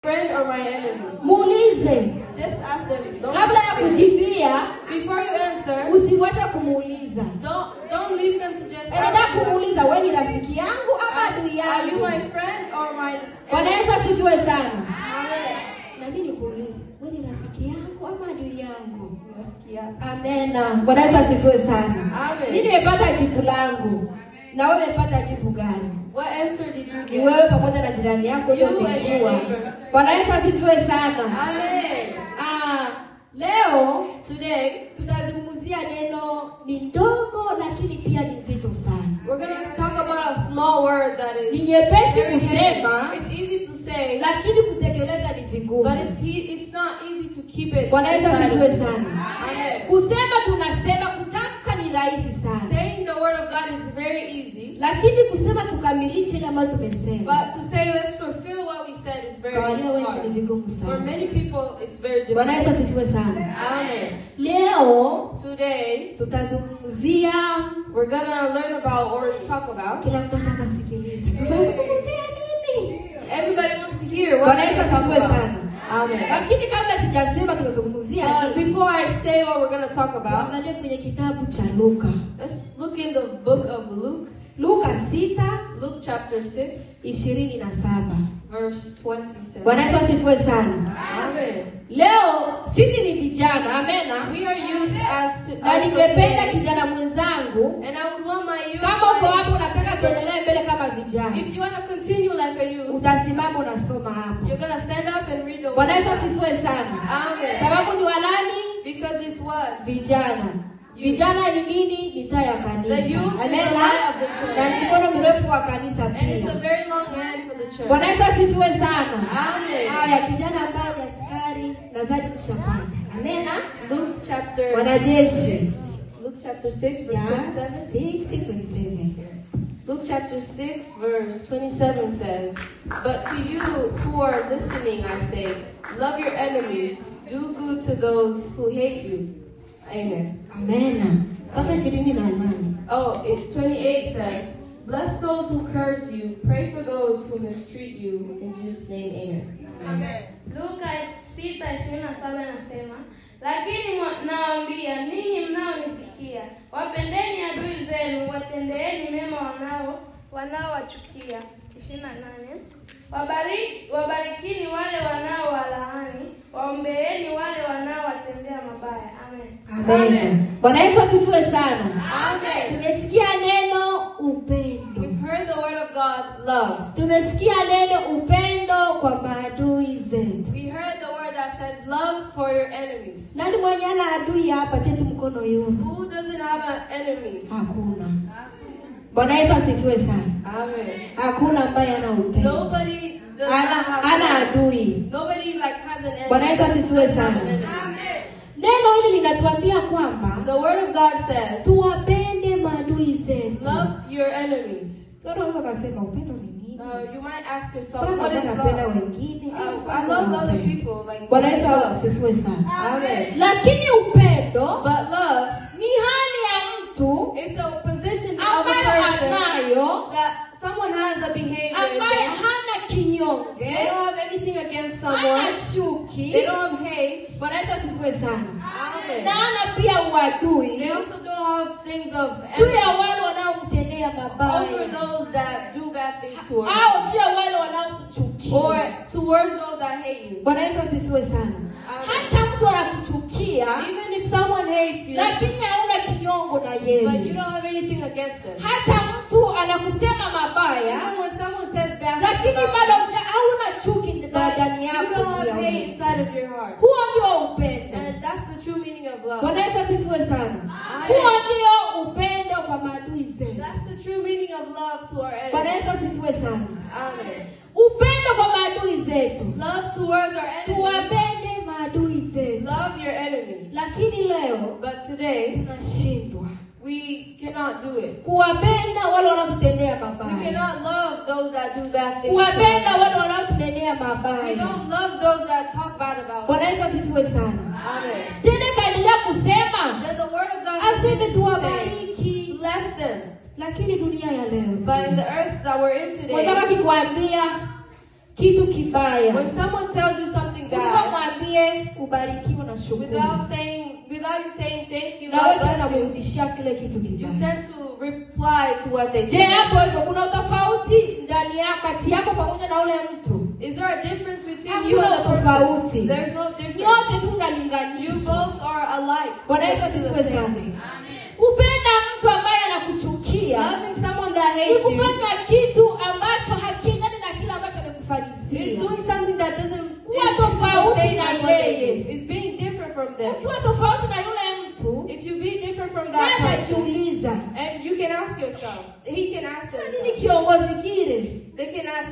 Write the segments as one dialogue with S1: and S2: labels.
S1: Friend or my enemy?
S2: Muulize.
S1: Just ask them. Don't
S2: Kabla ya kujibia,
S1: before you answer,
S2: usiwache kumuuliza.
S1: Don't leave them to just
S2: Endelea
S1: ask.
S2: Kumuuliza, wewe ni rafiki yangu ama adui yangu?
S1: Are you my friend or my enemy?
S2: Bwana Yesu asifiwe sana.
S1: Amen.
S2: Na mimi nikuulize, wewe ni rafiki yangu ama adui yangu?
S1: Rafiki yako.
S2: Amena. Bwana Yesu asifiwe sana.
S1: Amen.
S2: Mimi nimepata jibu langu. Na wewe umepata jibu gani?
S1: What answer did you
S2: Ni
S1: get?
S2: wewe pamoja na jirani yako ndio unajua. Bwana Yesu asifiwe sana.
S1: Amen.
S2: Leo
S1: today
S2: tutazungumzia neno ni ndogo lakini pia ni nzito sana.
S1: We're going to talk about a small word that is
S2: ni nyepesi kusema.
S1: It's easy to say,
S2: lakini kutekeleza ni vigumu.
S1: But it's not easy to keep it.
S2: Bwana Yesu asifiwe sana.
S1: Amen.
S2: Kusema tunasema, kutamka ni rahisi sana.
S1: Saying the word of God is very easy.
S2: Lakini kusema tukamilishe ile ambayo tumesema.
S1: But to say let's fulfill what we said is very hard.
S2: Ni vigumu sana.
S1: For many people it's very difficult.
S2: Bwana Yesu asifiwe sana.
S1: Amen.
S2: Leo
S1: today
S2: tutazungumzia,
S1: we're gonna learn about or talk about.
S2: Kila mtu sasa sikiliza. Tutazungumzia nini?
S1: Everybody wants to hear what
S2: Bwana Yesu asifiwe sana.
S1: Amen.
S2: Lakini kabla sijasema tutazungumzia nini?
S1: Before I say what we're gonna talk about,
S2: tuangalie kwenye kitabu cha Luka.
S1: Let's look in the book of Luke.
S2: Luka 6,
S1: Luke chapter 6,
S2: 27.
S1: Verse 27.
S2: Bwana Yesu asifiwe sana.
S1: Amen.
S2: Leo sisi ni vijana, amena.
S1: We are youth as to,
S2: na ningependa kijana mwenzangu,
S1: and I would want my youth.
S2: Kama uko hapo unataka tuendelee mbele kama vijana.
S1: If you want to continue like a youth,
S2: utasimama unasoma hapo.
S1: You're going to stand up and read the word.
S2: Bwana Yesu asifiwe sana.
S1: Amen.
S2: Sababu ni wanani?
S1: Because it's what?
S2: Vijana. Vijana ni nini? Ni taa ya kanisa. Amena. Na mikono mirefu wa kanisa pia.
S1: And it's a very long hand for the church.
S2: Bwana Yesu asifiwe sana.
S1: Amen.
S2: Haya, kijana ambaye ni askari nadhani mshapata. Amena.
S1: Luke chapter
S2: Wanajeshi.
S1: Luke chapter 6 verse 27.
S2: 6:27.
S1: Yes. Luke chapter 6 verse 27 says, "But to you who are listening I say, love your enemies, do good to those who hate you." Amen.
S2: Amen. Mpaka 28.
S1: Oh, 28 says, "Bless those who curse you, pray for those who mistreat you. In Jesus' name, amen."
S3: Amen. Luka 6:27 nasema, "Lakini nawaambia ninyi mnaonisikia, wapendeni adui zenu, watendeeni mema wanaowachukia." 28. Wabarikini wale wanaowalaani, waombeeni wale wanaowatendea mabaya. Amen.
S2: Amen. Bwana Yesu asifiwe sana.
S1: Amen.
S2: Tumesikia neno upendo.
S1: We've heard the word of God, love.
S2: Tumesikia neno upendo kwa maadui zetu.
S1: We heard the word that says love for your enemies.
S2: Nani mwenye ana adui hapa? Teti mkono yenu.
S1: Who doesn't have an enemy?
S2: Hakuna. Bwana Yesu asifiwe sana.
S1: Amen.
S2: Hakuna ambaye ana upendo.
S1: Nobody does not have
S2: ana adui.
S1: Nobody like has an enemy.
S2: Bwana Yesu asifiwe sana.
S1: Amen.
S2: Neno hili linatuambia kwamba
S1: the word of God says
S2: tuwapende maadui zetu.
S1: Love your enemies.
S2: Unaweza kusema upendo ni nini?
S1: You might ask yourself, what is love?
S2: Wengine.
S1: I love other people like
S2: Bwana Yesu asifiwe sana.
S1: Amen.
S2: Lakini upendo,
S1: but love
S2: ni hali ya mtu,
S1: it's a position of a person
S2: anayo,
S1: that someone has a behavior
S2: ambaye hana kinyonge.
S1: They don't have anything against someone.
S2: Hana chuki.
S1: They don't have hate.
S2: Bwana Yesu asifiwe sana.
S1: Amen.
S2: Na hana pia uadui.
S1: They also don't have things of
S2: juu ya wale wanaomtendea mabaya.
S1: Over those that do bad things towards
S2: au juu ya wale wanaomchukia.
S1: Or towards those that hate you.
S2: Bwana Yesu asifiwe sana. Hata mtu anakuchukia,
S1: even if someone hates you,
S2: lakini hauna kinyongo na yeye.
S1: But you don't have anything against them.
S2: Hata mtu anakusema mabaya,
S1: even when someone says bad,
S2: lakini bado hauna chuki ndani yako.
S1: You don't have hate inside of your heart.
S2: Huo ndio upendo.
S1: And that's the true meaning of love.
S2: Bwana Yesu asifiwe sana. Huo ndio upendo kwa maadui zetu.
S1: That's the true meaning of love to our enemies.
S2: Bwana Yesu asifiwe sana.
S1: Amen.
S2: Upendo kwa maadui zetu.
S1: Love towards our enemies.
S2: Tuwapende maadui zetu.
S1: Love your enemy.
S2: Lakini leo,
S1: but today,
S2: tunashindwa.
S1: We cannot do it.
S2: Kuwapenda wale wanaotutendea mabaya.
S1: We cannot love those that do bad things.
S2: Kuwapenda wale wanaotunenea mabaya.
S1: We don't love those that talk bad about us.
S2: Bwana Yesu asifiwe sana.
S1: Amen.
S2: Tena kaendelea kusema,
S1: then the word of God
S2: aseme tuwabariki.
S1: Bless them.
S2: Lakini dunia ya leo,
S1: but in the earth that we're in today,
S2: mwenzako akikwambia kitu kibaya,
S1: When someone tells you something bad,
S2: mwambie ubarikiwe na shukuru,
S1: without you saying thank you,
S2: na
S1: God
S2: wewe
S1: bless you,
S2: unamrudishia kile kitu
S1: you
S2: kibaya.
S1: tend to reply to what they
S2: Je,
S1: say.
S2: hapo hivyo kuna utofauti ndani yako kati yako pamoja na ule mtu?
S1: Is there a difference between you
S2: Hakuna
S1: and the person?
S2: tofauti.
S1: There's no difference.
S2: Nyote tu
S1: You
S2: mnalinganishwa.
S1: both are alike.
S2: Bwana Yesu
S1: Do the
S2: asifiwe
S1: same
S2: sana.
S1: thing.
S2: Kupenda mtu ambaye anakuchukia
S1: Loving someone that
S2: ni
S1: hates you
S2: kufanya kitu ambacho hakiendani na kile ambacho
S1: is
S2: amekufanyizia.
S1: doing something that doesn't
S2: Kuwa
S1: is the
S2: tofauti
S1: same
S2: na
S1: as what they
S2: yeye.
S1: do. It's being different from them.
S2: Ukiwa tofauti na yule mtu,
S1: If you be different from
S2: naye
S1: that person,
S2: atajiuliza,
S1: and you can ask yourself, he can ask
S2: nini
S1: themselves.
S2: kiongozi kile?
S1: They can ask,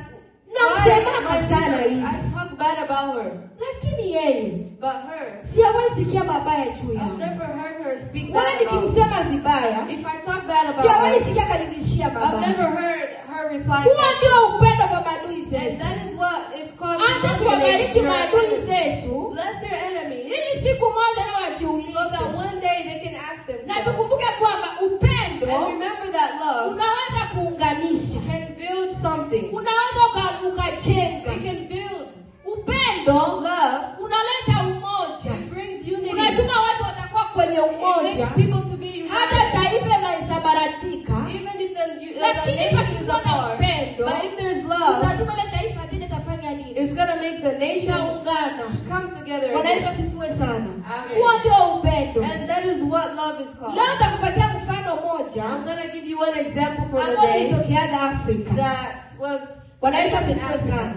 S2: Namsemaka
S1: why my
S2: sana
S1: leader?
S2: hivi.
S1: I talk bad about her,
S2: Lakini yeye
S1: but her,
S2: sijawahi sikia mabaya juu
S1: I've
S2: yangu.
S1: never heard her speak
S2: Wala
S1: bad about me.
S2: nikimsema vibaya,
S1: If I talk bad about
S2: sijawahi
S1: her,
S2: sikia kanirudishia
S1: I've
S2: mabaya.
S1: never heard her reply.
S2: Huo
S1: back.
S2: ndio upendo kwa maadui
S1: And
S2: zetu.
S1: that is what it's called. to
S2: Acha
S1: love
S2: tuwabariki
S1: your
S2: maadui
S1: enemy.
S2: zetu
S1: Bless your enemy
S2: ili siku moja nao
S1: so
S2: wajiulize.
S1: that one day they can ask
S2: Na
S1: themselves.
S2: tukumbuke kwamba upendo
S1: And remember that love
S2: unaweza kuunganisha,
S1: can build something.
S2: unaweza ukajenga.
S1: It can build.
S2: Upendo
S1: Love
S2: unaleta umoja,
S1: brings unity.
S2: unatuma watu watakuwa kwenye
S1: It
S2: umoja,
S1: makes people to be
S2: hata
S1: united.
S2: taifa inasambaratika,
S1: Even if the
S2: lakini
S1: nation is
S2: pakikuwa na
S1: apart.
S2: upendo,
S1: But if there's love,
S2: utatuma ile taifa tena itafanya nini?
S1: it's gonna make the nation
S2: Itaungana.
S1: come together
S2: Bwana Yesu
S1: again.
S2: asifiwe sana.
S1: Amen.
S2: Huo ndio upendo.
S1: And that is what love is called.
S2: Leo nitakupatia mfano moja
S1: I'm gonna give you one example for the
S2: ambayo
S1: day
S2: ilitokeaga Afrika.
S1: that was
S2: Bwana Yesu
S1: in
S2: asifiwe
S1: Africa.
S2: sana.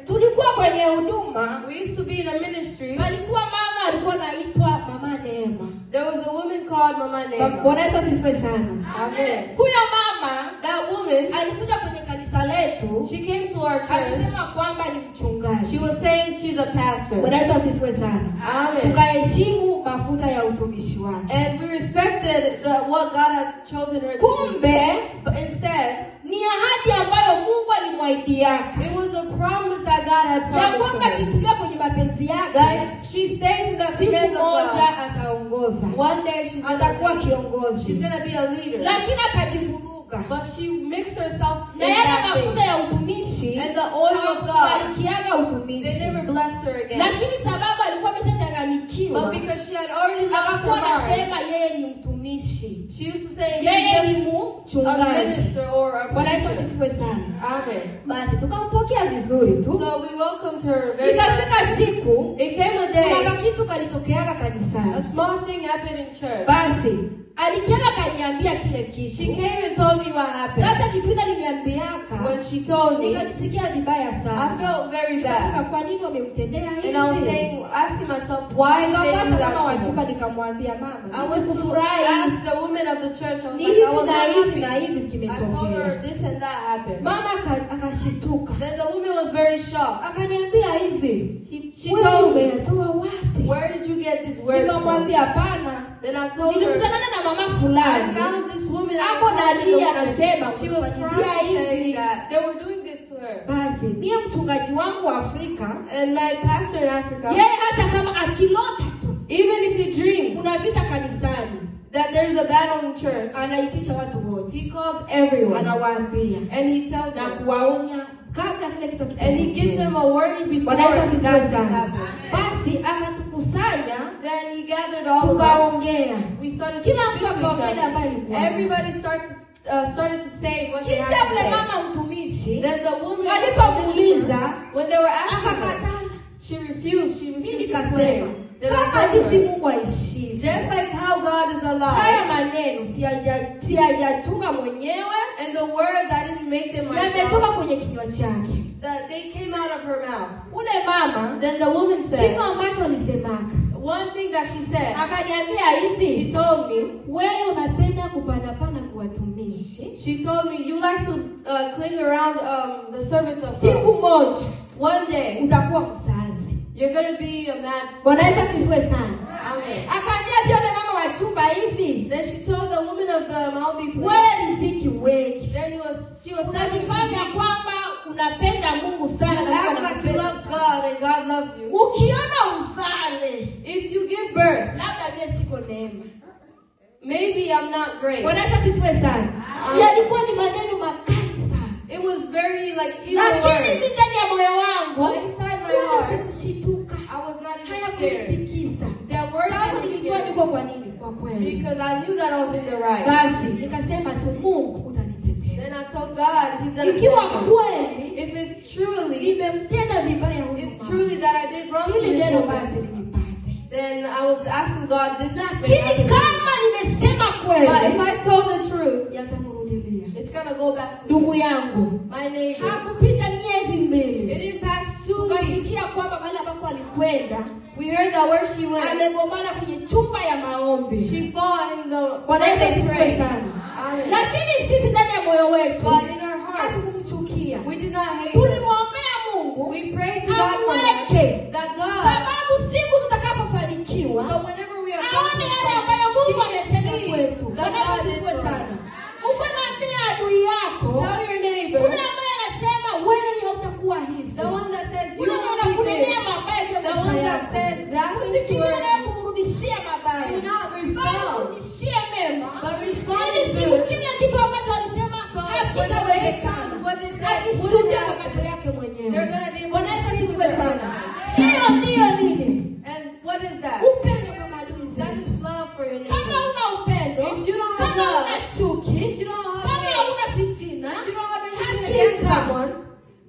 S2: Tulikuwa kwenye huduma,
S1: We used to be in a ministry.
S2: palikuwa mama alikuwa anaitwa Mama Neema.
S1: There was a woman called Mama Neema.
S2: Bwana Yesu asifiwe sana.
S1: Amen.
S2: Huyo mama
S1: That woman,
S2: alikuja kwenye kanisa letu
S1: she came to our church.
S2: akisema kwamba ni mchungaji.
S1: She was saying she's a pastor.
S2: Bwana Yesu asifiwe sana.
S1: Amen.
S2: Tukaheshimu mafuta ya utumishi wake.
S1: And we respected what God had chosen her to do.
S2: Kumbe
S1: But instead,
S2: ni ahadi ambayo Mungu alimwahidiaka
S1: it was a promise that God had
S2: ya
S1: promised
S2: kwamba
S1: her.
S2: akitulia kwenye mapenzi
S1: That
S2: yake
S1: if she stays in the
S2: siku
S1: commands of
S2: moja
S1: God,
S2: ataongoza,
S1: one day she's
S2: atakuwa
S1: gonna, she's
S2: kiongozi.
S1: gonna be a leader.
S2: Lakini akajivuruga
S1: But she mixed herself in
S2: na yale
S1: that
S2: mafuta
S1: thing.
S2: ya utumishi
S1: And the oil of God,
S2: hawakubarikiaga
S1: they
S2: utumishi,
S1: never blessed her again.
S2: lakini sababu alikuwa
S1: But
S2: ameshachanganyikiwa,
S1: because she had already lost her
S2: akakuwa
S1: mind,
S2: anasema yeye ni mtumishi,
S1: she used to say
S2: yeye
S1: she's
S2: ni
S1: just a
S2: mchungaji.
S1: minister or a
S2: Bwana Yesu
S1: preacher.
S2: asifiwe sana.
S1: Amen.
S2: Basi tukampokea vizuri tu.
S1: So we welcomed her very
S2: Ikafika
S1: nicely.
S2: siku
S1: It came a
S2: kuna
S1: day,
S2: kitu kalitokeaga
S1: a
S2: kanisani.
S1: small thing happened in church.
S2: Basi alikiaga kaniambia kile
S1: She
S2: kitu.
S1: came and told me what happened.
S2: Sasa kipindi aliniambiaka
S1: When she told me,
S2: nikajisikia vibaya
S1: I
S2: sana.
S1: felt very bad.
S2: Nikasema kwa nini wamemtendea
S1: And I was
S2: hivi?
S1: saying, asking myself, why did they do
S2: Nikapata
S1: that
S2: kama
S1: to her?
S2: wachumba nikamwambia mama,
S1: I went to
S2: sikufurahi.
S1: ask the women of the church. I was
S2: Ni
S1: like, I
S2: hivi
S1: was
S2: na
S1: not
S2: hivi na
S1: happy.
S2: hivi
S1: I told
S2: kimetokea.
S1: her this and that happened.
S2: Mama akashituka.
S1: Then the woman was very shocked.
S2: Akaniambia hivi,
S1: She
S2: wewe
S1: told me,
S2: umeyatoa wapi?
S1: where did you get these words from?
S2: Nikamwambia hapana.
S1: Then I told her,
S2: Nilikutana na mama
S1: I
S2: fulani
S1: found this woman. I
S2: Hapo
S1: encountered the
S2: nalia
S1: woman.
S2: anasema,
S1: She was
S2: kufanyizia
S1: crying, saying
S2: hivi.
S1: that they were doing this to her.
S2: Basi mie mchungaji wangu wa Afrika,
S1: And my pastor in Africa,
S2: yeye hata kama akilota tu
S1: even if he dreams
S2: kuna vita kanisani,
S1: that there's a battle in church,
S2: anaitisha watu wote,
S1: he calls everyone
S2: anawaambia
S1: and he tells
S2: na
S1: them.
S2: kuwaonya kabla kile kitu
S1: And he gives them a warning before
S2: Bwana Yesu asifiwe
S1: that thing
S2: sana.
S1: happens.
S2: Basi akatukusanya
S1: Then he gathered all of us.
S2: tukaongea,
S1: We started to
S2: kila
S1: speak
S2: mtu
S1: to each
S2: akaongea ambaye
S1: other.
S2: alikuwa.
S1: Everybody started to say what they
S2: Kisha
S1: had to
S2: yule
S1: say.
S2: mama mtumishi
S1: Then the woman,
S2: walipomuuliza
S1: when they were asking her,
S2: akakatana.
S1: she refused. She
S2: Mimi
S1: refused to pray.
S2: nikasema
S1: Then I
S2: kama
S1: told
S2: jinsi
S1: her,
S2: Mungu aishivyo,
S1: just like how God is alive,
S2: haya maneno siyajatunga mwenyewe,
S1: and the words I didn't make them myself,
S2: yametoka kwenye kinywa chake.
S1: that they came out of her mouth.
S2: Ule mama
S1: Then the woman said,
S2: kitu ambacho alisemaka,
S1: one thing that she said,
S2: akaniambia
S1: she
S2: hivi,
S1: told me,
S2: wewe unapenda kupanapana kwa watumishi,
S1: she told me, you like to cling around the servants of God.
S2: siku moja
S1: One day,
S2: utakuwa mzazi.
S1: you're gonna be a man.
S2: Bwana Yesu asifiwe sana.
S1: Amen.
S2: Akaambia pia yule mama wa chumba hivi,
S1: Then she told the woman of the Maombi place.
S2: wewe riziki wengi
S1: Then she was telling
S2: unajifanya
S1: me,
S2: kwamba unapenda Mungu sana
S1: you
S2: na Mungu
S1: act like you
S2: anakupenda.
S1: love God and God loves you.
S2: Ukiona uzale,
S1: If you give birth,
S2: labda mimi siko neema.
S1: maybe I'm not grace.
S2: Bwana Yesu asifiwe sana.
S1: Amen.
S2: Yalikuwa ni maneno makali sana.
S1: It was very like evil
S2: Lakini
S1: words.
S2: ndani ya moyo wangu,
S1: But inside my heart,
S2: sikushituka.
S1: I was not even scared.
S2: Hayakunitikisa.
S1: That word
S2: Sababu
S1: didn't
S2: nilijua
S1: scare me
S2: niko kwa nini? Kwa kweli.
S1: because I knew that I was in the right.
S2: Basi nikasema tu Mungu utanitetea.
S1: Then I told God, He's gonna
S2: Ikiwa
S1: save me.
S2: kweli
S1: If it's truly,
S2: nimemtenda vibaya huyu
S1: if
S2: mama,
S1: truly that I did wrong to
S2: hili
S1: this
S2: neno
S1: woman,
S2: basi linipate.
S1: then I was asking God this may
S2: Lakini
S1: happen to me.
S2: kama nimesema
S1: But if
S2: kweli,
S1: I told the truth,
S2: yatamrudilia.
S1: it's gonna go back to me.
S2: Ndugu yangu,
S1: My neighbor.
S2: hakupita miezi
S1: It
S2: 2
S1: didn't pass 2 weeks.
S2: Tukasikia kwamba mahali ambapo alikwenda
S1: We heard that where she went,
S2: amegombana kwenye chumba ya maombi.
S1: she fought in the
S2: Bwana
S1: where
S2: Yesu
S1: they
S2: asifiwe
S1: prayed.
S2: sana.
S1: Amen.
S2: Lakini sisi ndani ya moyo wetu
S1: But in our hearts,
S2: hatukumchukia.
S1: we did not hate her.
S2: Tulimwombea Mungu
S1: We prayed to God for her,
S2: amweke,
S1: that God,
S2: sababu siku tutakapofanikiwa
S1: so whenever we
S2: aone
S1: accomplish
S2: yale ambayo
S1: something, she
S2: Mungu
S1: can
S2: ametenda
S1: see
S2: kwetu.
S1: that
S2: Bwana
S1: God did
S2: asifiwe
S1: for
S2: sana.
S1: us.
S2: Uko naambia adui yako,
S1: Tell your neighbor,
S2: yule ambaye anasema wewe hautakuwa hivi,
S1: the one that says you
S2: yule
S1: will be
S2: anakunenea
S1: this,
S2: mabaya juu ya
S1: the
S2: maisha
S1: one that
S2: yako,
S1: says bad things to
S2: usikimbilie
S1: her,
S2: kumrudishia mabaya,
S1: do not
S2: bali
S1: respond,
S2: mrudishie mema,
S1: but respond
S2: ili
S1: in
S2: siku
S1: good.
S2: kile kitu ambacho alisema
S1: So when the day
S2: hakitawezekana,
S1: comes, what they said wouldn't
S2: akishuhudia kwa
S1: happen,
S2: macho yake mwenyewe.
S1: they're gonna be able
S2: Bwana
S1: to
S2: Yesu
S1: see with
S2: asifiwe
S1: their own
S2: sana.
S1: eyes.
S2: Hiyo ndiyo nini?
S1: And what is that?
S2: Upendo kwa maadui
S1: That
S2: zetu.
S1: is love for your
S2: Kama
S1: neighbor.
S2: una upendo,
S1: If you don't have
S2: kama
S1: love,
S2: una chuki,
S1: if you don't have
S2: kama
S1: hate,
S2: una fitina,
S1: if you don't have anything against
S2: hakika
S1: someone,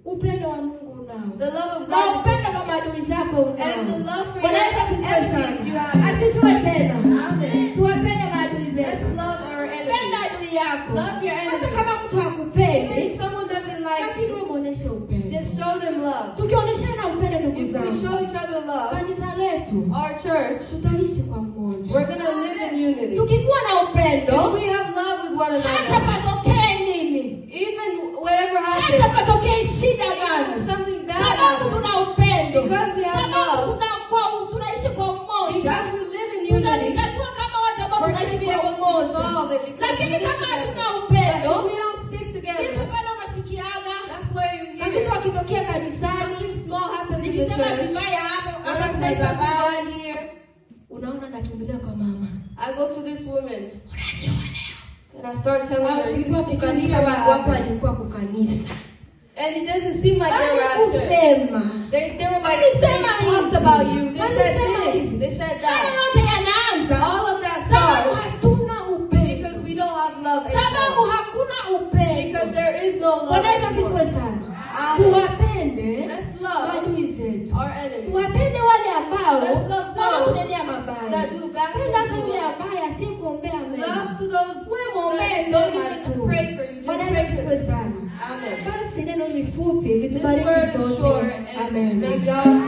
S2: upendo wa Mungu unao.
S1: the love of
S2: Na
S1: God is
S2: upendo kwa maadui zako unao.
S1: And the love for
S2: Bwana
S1: your
S2: Yesu asifiwe
S1: enemies you
S2: sana.
S1: have.
S2: Asifiwe tena.
S1: Amen.
S2: Tuwapende maadui
S1: Let's
S2: zetu.
S1: love our
S2: Penda
S1: enemies.
S2: adui yako.
S1: Love your
S2: Hata
S1: enemies.
S2: kama mtu
S1: Even
S2: hakupendi,
S1: if someone doesn't like
S2: lakini
S1: you,
S2: wewe muoneshe upendo.
S1: just show them love.
S2: Tukionyeshana upendo ndugu
S1: If we
S2: zangu,
S1: show each other love,
S2: kanisa letu
S1: our church,
S2: tutaishi kwa mmoja.
S1: we're gonna live in unity.
S2: Tukikuwa na upendo,
S1: If we have love with one
S2: hata
S1: another,
S2: patokee nini,
S1: even whatever
S2: hata
S1: happens,
S2: patokee shida
S1: even
S2: gani,
S1: if something bad
S2: sababu
S1: happens,
S2: tuna upendo,
S1: Because we have
S2: sababu
S1: love.
S2: tunaishi kwa umoja,
S1: because we live in unity,
S2: tutalitatua kama watu ambao
S1: we're gonna
S2: tunaishi
S1: be
S2: kwa
S1: able to
S2: umoja.
S1: resolve it because we
S2: Lakini
S1: live
S2: kama
S1: together.
S2: hatuna
S1: But
S2: upendo,
S1: if we don't stick
S2: ndipo
S1: together,
S2: pale unasikiaga
S1: that's where you
S2: na kitu
S1: hear
S2: akitokea kanisani,
S1: something small happens in the
S2: nikisema
S1: church.
S2: vibaya hapa
S1: When
S2: hapa
S1: I say something
S2: madhabahu,
S1: bad here,
S2: unaona nakimbilia kwa mama,
S1: I go to this woman
S2: unajua leo
S1: and I start telling her,
S2: alikuwa
S1: did you
S2: kukanisa,
S1: hear what
S2: Mungu wako
S1: happened?
S2: alikuwa kukanisa,
S1: And it doesn't seem like they were at church.
S2: walikusema
S1: They were like, they
S2: Walisema
S1: talked
S2: hivi.
S1: about you. They said
S2: Walisema
S1: this.
S2: hivi.
S1: They said
S2: Hayo
S1: that.
S2: yote yanaanza
S1: All of that
S2: sababu
S1: starts
S2: hatuna upendo,
S1: because we don't have love
S2: sababu
S1: anymore.
S2: hakuna upendo.
S1: Because there is no love
S2: Bwana Yesu
S1: anymore.
S2: asifiwe sana.
S1: Amen.
S2: Tuwapende
S1: Let's love
S2: maadui zetu,
S1: our enemies
S2: tuwapende wale ambao
S1: Let's love those
S2: wanatunenea mabaya.
S1: that do bad
S2: Penda
S1: things
S2: hata
S1: to
S2: yule
S1: us.
S2: ambaye asiyekuombea mema.
S1: Love to those
S2: Wewe mwombee
S1: that don't
S2: mema
S1: even
S2: tu.
S1: pray for you. Just
S2: Bwana
S1: pray
S2: Yesu
S1: for
S2: asifiwe
S1: them.
S2: sana.
S1: Amen.
S2: Basi neno lifupi
S1: This
S2: litubariki
S1: word is
S2: sote.
S1: short and
S2: Amen.
S1: may God